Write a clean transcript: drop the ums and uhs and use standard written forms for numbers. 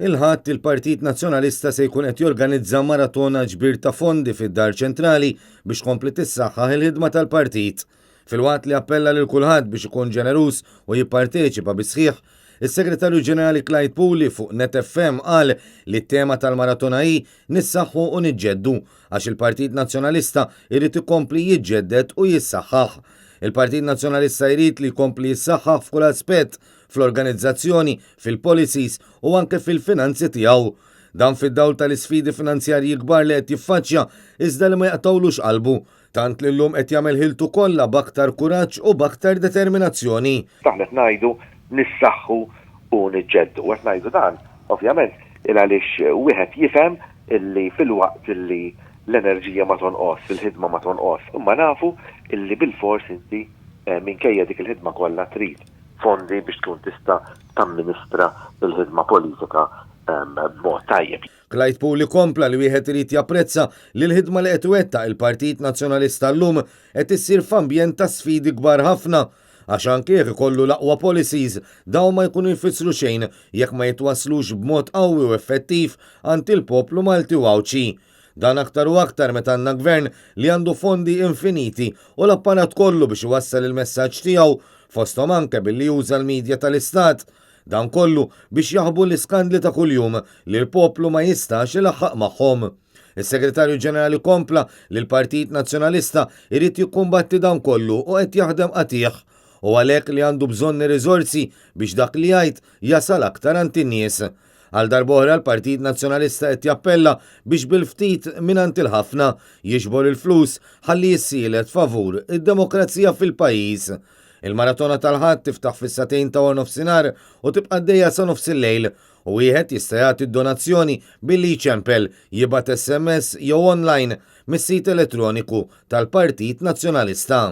Il-Ħadd il-Partit Nazzjonalista se jkun qed jorganizza maratona ġbir ta' fondi fid-Dar Ċentrali biex tkompli tissaħħaħ il-ħidma tal-partit. Filwaqt li appella lil kulħadd biex ikun ġeneruż u jipparteċipa bis-sħiħ, is-Segretarju Ġenerali Clyde Puli fuq Net FM qal li t-tema tal-maratona hi Nissaħħu u niġġeddu għax il-Partit Nazzjonalista jrid ikompli jiġġedded u jissaħħaħ. Il-Partit Nazzjonalista jrid li jkompli jissaħħaħ f'kull aspett fl-organizzazzjoni, fil-policies u anke fil-finanzi tiegħu. Dan fid-dawl tal-isfidi finanzjarji kbar li qed jiffaċċja iżda li ma jaqtgħulux qalbu, tant li llum qed jagħmel ħiltu kollha b'aktar kuraġġ u b'aktar determinazzjoni. Aħna qed ngħidu nissaħħu u niġġeddu. U qed ngħidu dan, ovvjament, il għaliex wieħed jifhem illi filwaqt illi l-enerġija ma tonqos, il-ħidma ma tonqos, imma nafu illi bilfors inti minkejja dik il-ħidma kollha trid fondi biex tkun tista' tamministra l-ħidma politika b'mod tajjeb. Clyde Puli kompla li wieħed irid japprezza li l-ħidma li qed iwettaq il-Partit Nazzjonalista llum qed issir f'ambjent ta' sfidi kbar ħafna għax anke jekk ikollu l-aqwa policies dawn ma jkunu jfissru xejn jekk ma jitwasslux b'mod qawwi u effettiv għand il-poplu Malti u Għawdxi. Dan aktar u aktar meta għandna Gvern li għandu fondi infiniti u l-apparat kollu biex iwassal il-messaġġ tiegħu, fosthom anke billi juża l-media tal-Istat. Dan kollu biex jaħbu l-iskandli ta' kuljum li l-poplu ma jistax ilaħħaq magħhom. Is-Segretarju Ġenerali kompla li l-Partit Nazzjonalista jrid jikkumbatti dan kollu u qed jaħdem qatigħ u għalhekk li għandu bżonn ir-riżorsi biex dak li jgħid jasal aktar għand in-nies. Għal darb'oħra l-Partit Nazzjonalista qed jappella biex bil-ftit mingħand il-ħafna jiġbor il-flus ħalli jissielet favur id-demokrazija fil-pajjiż. Il-maratona tal-Ħadd tiftaħ fis-sagħtejn ta' waranofsinhar u tibqa' għaddejja sa nofsillejl u wieħed jista' jagħti d-donazzjoni billi jċempel, jibgħat SMS jew online mis-sit elettroniku tal-Partit Nazzjonalista.